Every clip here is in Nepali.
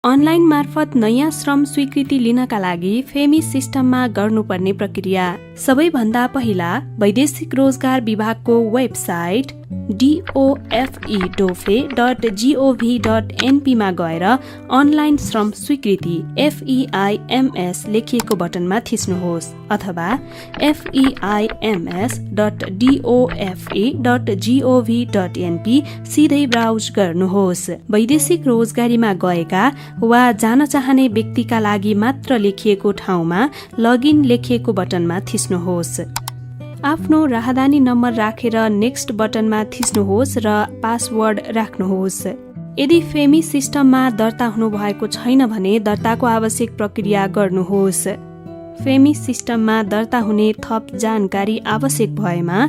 अनलाइन मार्फत नयाँ श्रम स्वीकृति लिनका लागि फेमी सिस्टममा गर्नुपर्ने प्रक्रिया। सबैभन्दा पहिला वैदेशिक रोजगार विभागको वेबसाइट dofe.gov.np मा गएर अनलाइन श्रम स्वीकृति FEIMS लेखिएको बटनमा थिच्नुहोस् अथवा feim.dofe.gov.np सिधै ब्राउज गर्नुहोस्। वैदेशिक रोजगारीमा गएका वा जान चाहने व्यक्तिका लागि मात्र लेखिएको ठाउँमा लगइन लेखिएको बटनमा थिच्नुहोस्। आफ्नो राहदानी नम्बर राखेर नेक्स्ट बटनमा थिच्नुहोस् र पासवर्ड राख्नुहोस्। यदि फेमी सिस्टममा दर्ता हुनुभएको छैन भने दर्ताको आवश्यक प्रक्रिया गर्नुहोस्। फेमी सिस्टममा दर्ता हुने थप जानकारी आवश्यक भएमा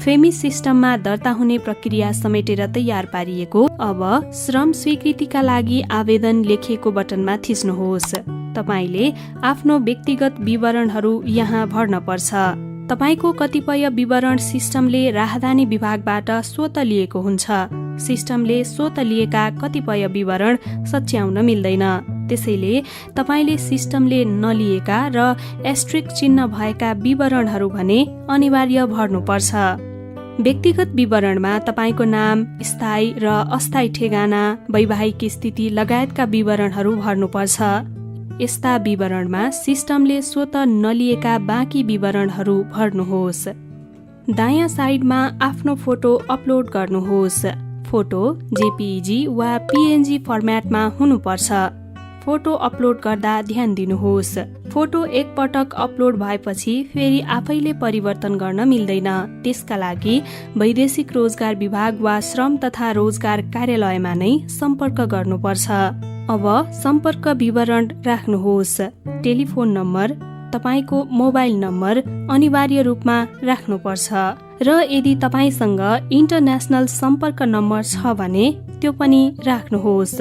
फेमी सिस्टममा दर्ता हुने प्रक्रिया समेटेर तयार पारिएको अब श्रम स्वीकृतिका लागि आवेदन लेखिएको बटनमा थिच्नुहोस्। तपाईले आफ्नो व्यक्तिगत विवरणहरू यहाँ भर्न पर्छ। तपाईको कतिपय विवरण सिस्टमले राहदानी विभागबाट स्वत लिएको हुन्छ। सिस्टमले स्वत लिएका कतिपय विवरण सच्याउन मिल्दैन। त्यसैले तपाईले सिस्टमले नलिएका र एस्ट्रिक चिन्ह भएका विवरणहरू भने अनिवार्य भर्नुपर्छ। व्यक्तिगत विवरणमा तपाईको नाम, स्थायी र अस्थायी ठेगाना, वैवाहिक स्थिति लगायतका विवरणहरू भर्नुपर्छ। यस्ता विवरणमा सिस्टमले स्वत नलिएका बाँकी विवरणहरू भर्नुहोस्। दायाँ साइडमा आफ्नो फोटो अपलोड गर्नुहोस्। फोटो JPEG वा PNG फर्म्याटमा हुनुपर्छ। फोटो अपलोड गर्दा ध्यान दिनुहोस्। फोटो एकपटक अपलोड भएपछि फेरि आफैले परिवर्तन गर्न मिल्दैन। त्यसका लागि वैदेशिक रोजगार विभाग वा श्रम तथा रोजगार कार्यालयमा नै सम्पर्क गर्नुपर्छ। अब सम्पर्क विवरण राख्नुहोस्। टेलिफोन नम्बर, तपाईको मोबाइल नम्बर अनिवार्य रूपमा राख्नुपर्छ र यदि तपाईसँग इन्टरनेशनल सम्पर्क नम्बर छ भने त्यो पनि राख्नुहोस्।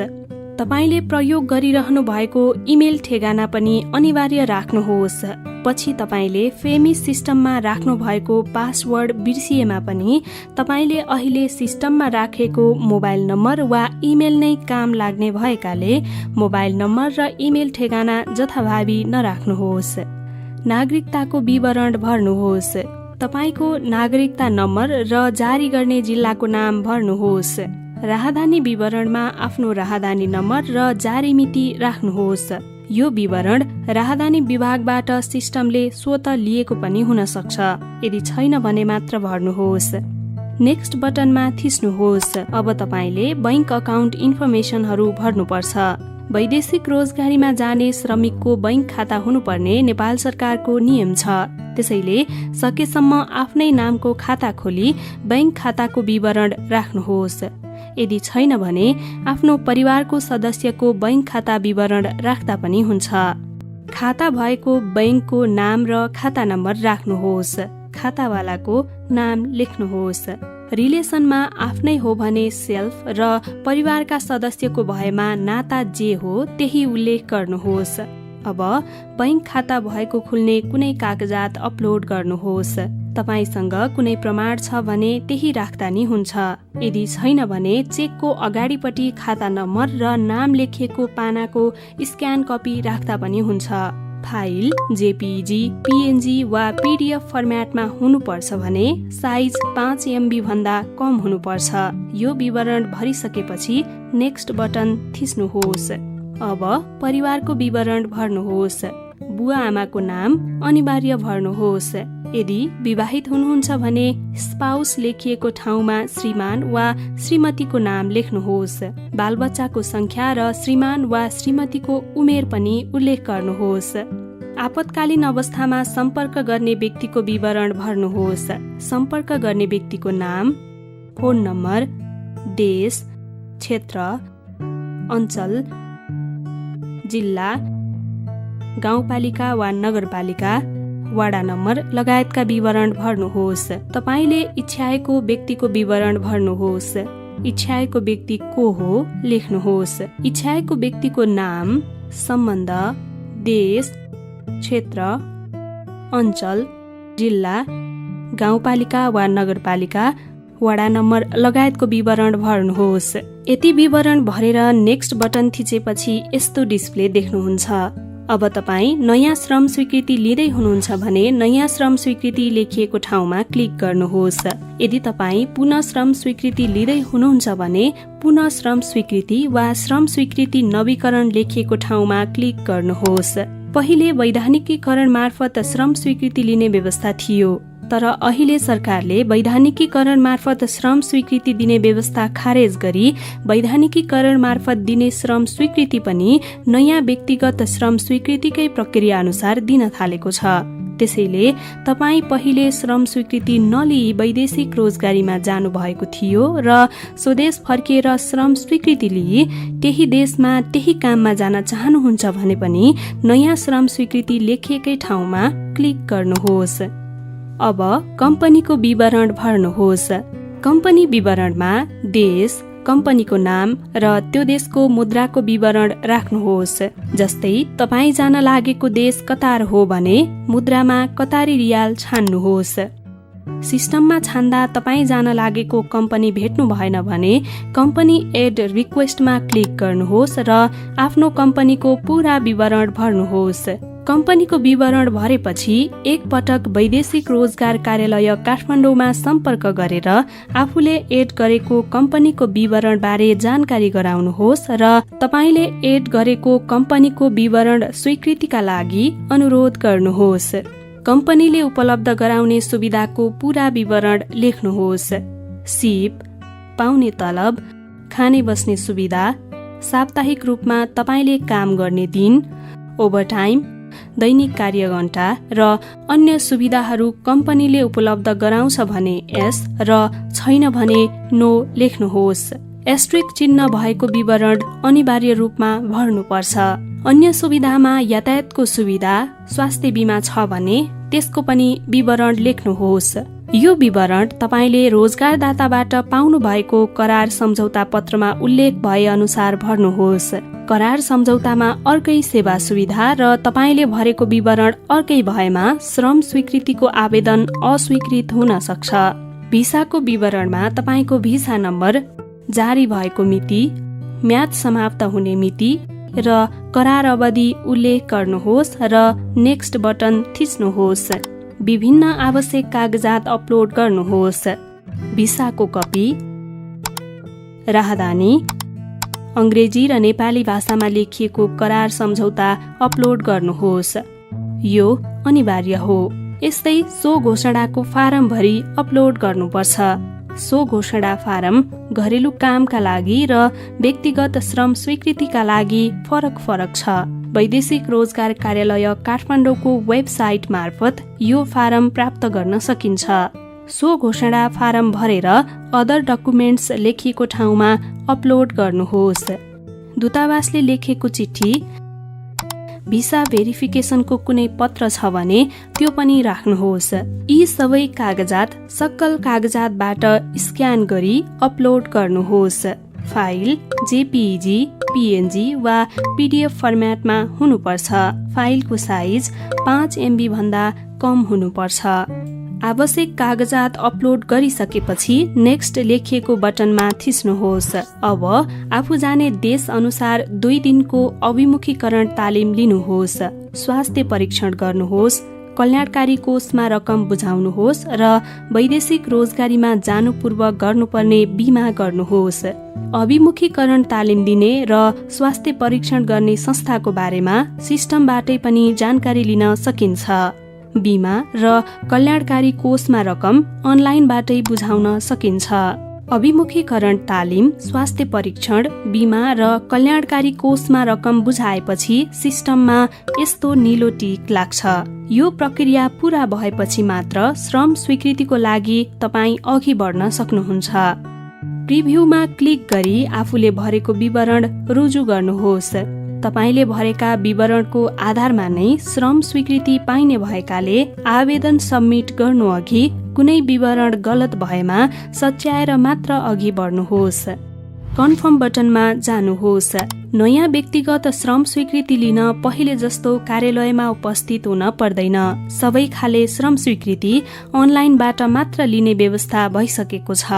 तपाईले प्रयोग गरिरहनु भएको इमेल ठेगाना पनि अनिवार्य राख्नुहोस्। पछि तपाईले फेमी सिस्टममा राख्नु भएको पासवर्ड बिर्सिएमा पनि तपाईले अहिले सिस्टममा राखेको मोबाइल नम्बर वा इमेल नै काम लाग्ने भएकाले मोबाइल नम्बर र इमेल ठेगाना जथाभावी नराख्नुहोस्। नागरिकताको विवरण भर्नुहोस्। तपाईको नागरिकता नम्बर र जारी गर्ने जिल्लाको नाम भर्नुहोस्। राहदानी विवरणमा आफ्नो राहदानी नम्बर र जारी मिति राख्नुहोस्। यो विवरण राहदानी विभागबाट सिस्टमले स्वत लिएको पनि हुन सक्छ। यदि छैन भने मात्र भर्नुहोस्। नेक्स्ट बटनमा थिच्नुहोस्। अब तपाईले बैंक अकाउन्ट इन्फर्मेसनहरू भर्नुपर्छ। वैदेशिक रोजगारीमा जाने श्रमिकको बैंक खाता हुनुपर्ने नेपाल सरकारको नियम छ। त्यसैले सकेसम्म आफ्नै नामको खाता खोली बैंक खाताको विवरण राख्नुहोस्। यदि छैन भने आफ्नो परिवारको सदस्यको बैंक खाता विवरण राख्दा पनि हुन्छ। खाता भएको बैंकको नाम र खाता नम्बर राख्नुहोस्। खातावालाको नाम लेख्नुहोस्। रिलेसनमा आफ्नै हो भने सेल्फ र परिवारका सदस्यको भएमा नाता जे हो त्यही उल्लेख गर्नुहोस्। अब बैंक खाता भएको खुल्ने कुनै कागजात अपलोड गर्नुहोस्। तपाईसँग कुनै प्रमाण छ भने त्यही राख्दा नि हुन्छ। यदि छैन भने चेकको अगाडिपट्टि खाता नम्बर र नाम लेखिएको पानाको स्क्यान कपी राख्दा पनि हुन्छ। फाइल JPEG, PNG वा PDF फर्म्याटमा हुनुपर्छ भने साइज 5 MB भन्दा कम हुनुपर्छ। यो विवरण भरिसकेपछि नेक्स्ट बटन थिच्नुहोस्। अब परिवारको विवरण भर्नुहोस्। बुवा आमाको नाम अनिवार्य भर्नुहोस्। यदि विवाहित हुनुहुन्छ भने स्पाउस लेखिएको ठाउँमा श्रीमान वा श्रीमतीको नाम लेख्नुहोस्। बालबच्चाको संख्या र श्रीमान वा श्रीमतीको उमेर पनि उल्लेख गर्नुहोस्। आपतकालीन अवस्थामा सम्पर्क गर्ने व्यक्तिको विवरण भर्नुहोस्। सम्पर्क गर्ने व्यक्तिको नाम, फोन नम्बर, देश, क्षेत्र, अञ्चल, जिल्ला, गाउँपालिका वा नगरपालिका, वडा नम्बर लगायतका विवरण भर्नुहोस्। तपाईले इच्छाएको व्यक्तिको विवरण भर्नुहोस्। इच्छाएको व्यक्ति को हो लेख्नुहोस्। इच्छाएको व्यक्तिको नाम, सम्बन्ध, देश, क्षेत्र, अञ्चल, जिल्ला, गाउँपालिका वा नगरपालिका, वडा नम्बर लगायतको विवरण भर्नुहोस्। यति विवरण भरेर नेक्स्ट बटन थिचेपछि यस्तो डिस्प्ले देख्नुहुन्छ। अब तपाईँ नयाँ श्रम स्वीकृति लिँदै हुनुहुन्छ भने नयाँ श्रम स्वीकृति लेखिएको ठाउँमा क्लिक गर्नुहोस्। यदि तपाईँ पुनः श्रम स्वीकृति लिँदै हुनुहुन्छ भने पुनः श्रम स्वीकृति वा श्रम स्वीकृति नवीकरण लेखिएको ठाउँमा क्लिक गर्नुहोस्। पहिले वैधानिकीकरण मार्फत श्रम स्वीकृति लिने व्यवस्था थियो, तर अहिले सरकारले वैधानिकीकरण मार्फत श्रम स्वीकृति दिने व्यवस्था खारेज गरी वैधानिकीकरण मार्फत दिने श्रम स्वीकृति पनि नयाँ व्यक्तिगत श्रम स्वीकृतिकै प्रक्रिया अनुसार दिन थालेको छ। त्यसैले तपाईँ पहिले श्रम स्वीकृति नलिई वैदेशिक रोजगारीमा जानुभएको थियो र स्वदेश फर्किएर श्रम स्वीकृति लिई त्यही देशमा त्यही काममा जान चाहनुहुन्छ भने पनि नयाँ श्रम स्वीकृति लेखिएकै ठाउँमा क्लिक गर्नुहोस्। अब कम्पनीको विवरण भर्नुहोस्। कम्पनी विवरणमा देश, कम्पनीको नाम र त्यो देशको मुद्राको विवरण राख्नुहोस्। जस्तै तपाईँ जान लागेको देश कतार हो भने मुद्रामा कतारी रियाल छान्नुहोस्। सिस्टममा छान्दा तपाईँ जान लागेको कम्पनी भेट्नु भएन भने कम्पनी एड रिक्वेस्टमा क्लिक गर्नुहोस् र आफ्नो कम्पनीको पूरा विवरण भर्नुहोस्। कम्पनीको विवरण भरेपछि एक पटक वैदेशिक रोजगार कार्यालय काठमाडौँमा सम्पर्क गरेर आफूले एड गरेको कम्पनीको विवरण बारे जानकारी गराउनुहोस् र तपाईले एड गरेको कम्पनीको विवरण स्वीकृतिका लागि अनुरोध गर्नुहोस्। कम्पनीले उपलब्ध गराउने सुविधाको पूरा विवरण लेख्नुहोस्। सिप, पाउने तलब, खाने बस्ने सुविधा, साप्ताहिक रूपमा तपाईले काम गर्ने दिन, ओभरटाइम, दैनिक कार्य घण्टा र अन्य सुविधाहरू कम्पनीले उपलब्ध गराउँछ भने यस र छैन भने नो लेख्नुहोस्। एस्ट्रिक चिन्ह भएको विवरण अनिवार्य रूपमा भर्नुपर्छ। अन्य सुविधामा यातायातको सुविधा, स्वास्थ्य बीमा छ भने त्यसको पनि विवरण लेख्नुहोस्। यो विवरण तपाईले रोजगारदाताबाट पाउनु भएको करार सम्झौता पत्रमा उल्लेख भए अनुसार भर्नुहोस्। करार सम्झौतामा अर्कै सेवा सुविधा र तपाईले भरेको विवरण अर्कै भएमा श्रम स्वीकृतिको आवेदन अस्वीकृत हुन सक्छ। भिसाको विवरणमा तपाईको भिसा नम्बर, जारी भएको मिति, म्याद समाप्त हुने मिति र करार अवधि उल्लेख गर्नुहोस् र नेक्स्ट बटन थिच्नुहोस्। विभिन्न आवश्यक कागजात अपलोड गर्नुहोस्। भिसाको कपी, राहदानी, अंग्रेजी र नेपाली भाषामा लेखिएको करार सम्झौता अपलोड गर्नुहोस्। यो अनिवार्य हो। यस्तै सो घोषणाको फारम भरि अपलोड गर्नुपर्छ। सो घोषणा फारम घरेलु कामका लागि र व्यक्तिगत श्रम स्वीकृतिका लागि फरक छ। वैदेशिक रोजगार कार्यालय काठमाडौँको वेबसाइट मार्फत यो फारम प्राप्त गर्न सकिन्छ। सो घोषणा फारम भरेर अदर डकुमेन्ट्स लेखिएको ठाउँमा अपलोड गर्नुहोस्। दूतावासले लेखेको चिठी, भिसा भेरिफिकेसनको कुनै पत्र छ भने त्यो पनि राख्नुहोस्। यी सबै कागजात सक्कल कागजातबाट स्क्यान गरी अपलोड गर्नुहोस्। फाइल जेपीईजी, पीएनजी वा पीडीएफ फर्म्याटमा हुनुपर्छ। फाइलको साइज 5 MB भन्दा कम हुनुपर्छ। आवश्यक कागजात अपलोड गरिसकेपछि नेक्स्ट लेखिएको बटनमा थिच्नुहोस्। अब आफू जाने देश अनुसार 2 दिनको अभिमुखीकरण तालिम लिनुहोस्। स्वास्थ्य परीक्षण गर्नुहोस्, कल्याणकारी कोषमा रकम बुझाउनुहोस् र वैदेशिक रोजगारीमा जानु पूर्व गर्नुपर्ने बीमा गर्नुहोस्। अभिमुखीकरण तालिम दिने र स्वास्थ्य परीक्षण गर्ने संस्थाको बारेमा सिस्टमबाटै पनि जानकारी लिन सकिन्छ। बीमा र कल्याणकारी कोषमा रकम अनलाइनबाटै बुझाउन सकिन्छ। अभिमुखीकरण तालिम, स्वास्थ्य परीक्षण, बीमा र कल्याणकारी कोषमा रकम बुझाएपछि सिस्टममा यस्तो नीलो टिक लाग्छ। यो प्रक्रिया पूरा भएपछि मात्र श्रम स्वीकृतिको लागि तपाईँ अघि बढ्न सक्नुहुन्छ। प्रिभ्यूमा क्लिक गरी आफूले भरेको विवरण रुजु गर्नुहोस्। तपाईले भरेका विवरणको आधारमा नै श्रम स्वीकृति पाइने भएकाले आवेदन सबमिट गर्नु अघि कुनै विवरण गलत भएमा सच्याएर मात्र अघि बढ्नुहोस्। कन्फर्म बटनमा जानुहोस्। नयाँ व्यक्तिगत श्रम स्वीकृति लिन पहिले जस्तो कार्यालयमा उपस्थित हुन पर्दैन। सबै खाले श्रम स्वीकृति अनलाइनबाट मात्र लिने व्यवस्था भइसकेको छ।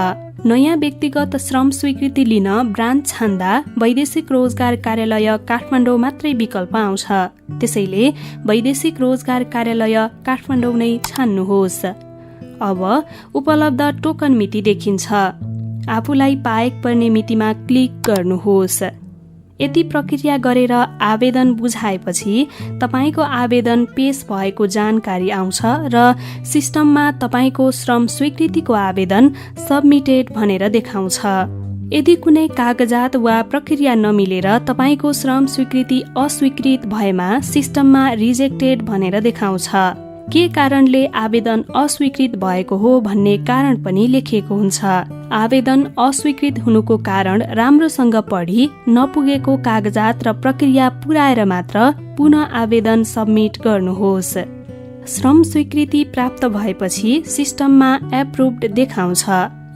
नयाँ व्यक्तिगत श्रम स्वीकृति लिन ब्रान्च छान्दा वैदेशिक रोजगार कार्यालय काठमाडौँ मात्रै विकल्प आउँछ। त्यसैले वैदेशिक रोजगार कार्यालय काठमाडौँ नै छान्नुहोस्। अब उपलब्ध टोकन मिति देखिन्छ। आफूलाई पाएक पर्ने मितिमा क्लिक गर्नुहोस्। यति प्रक्रिया गरेर आवेदन बुझाएपछि तपाईको आवेदन पेश भएको जानकारी आउँछ र सिस्टममा तपाईको श्रम स्वीकृतिको आवेदन सबमिटेड भनेर देखाउँछ। यदि कुनै कागजात वा प्रक्रिया नमिलेर तपाईको श्रम स्वीकृति अस्वीकृत भएमा सिस्टममा रिजेक्टेड भनेर देखाउँछ। के कारणले आवेदन अस्वीकृत भएको हो भन्ने कारण पनि लेखिएको हुन्छ। आवेदन अस्वीकृत हुनुको कारण राम्रोसँग पढी नपुगेको कागजात र प्रक्रिया पुर्याएर मात्र पुनः आवेदन सबमिट गर्नुहोस्। श्रम स्वीकृति प्राप्त भएपछि सिस्टममा एप्रुभ्ड देखाउँछ।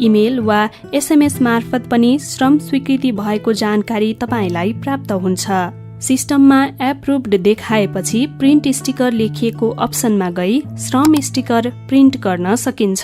इमेल वा एसएमएस मार्फत पनि श्रम स्वीकृति भएको जानकारी तपाईलाई प्राप्त हुन्छ। सिस्टममा एप्रुभ्ड देखाएपछि प्रिन्ट स्टिकर लेखिएको अप्सनमा गई श्रम स्टिकर प्रिन्ट गर्न सकिन्छ।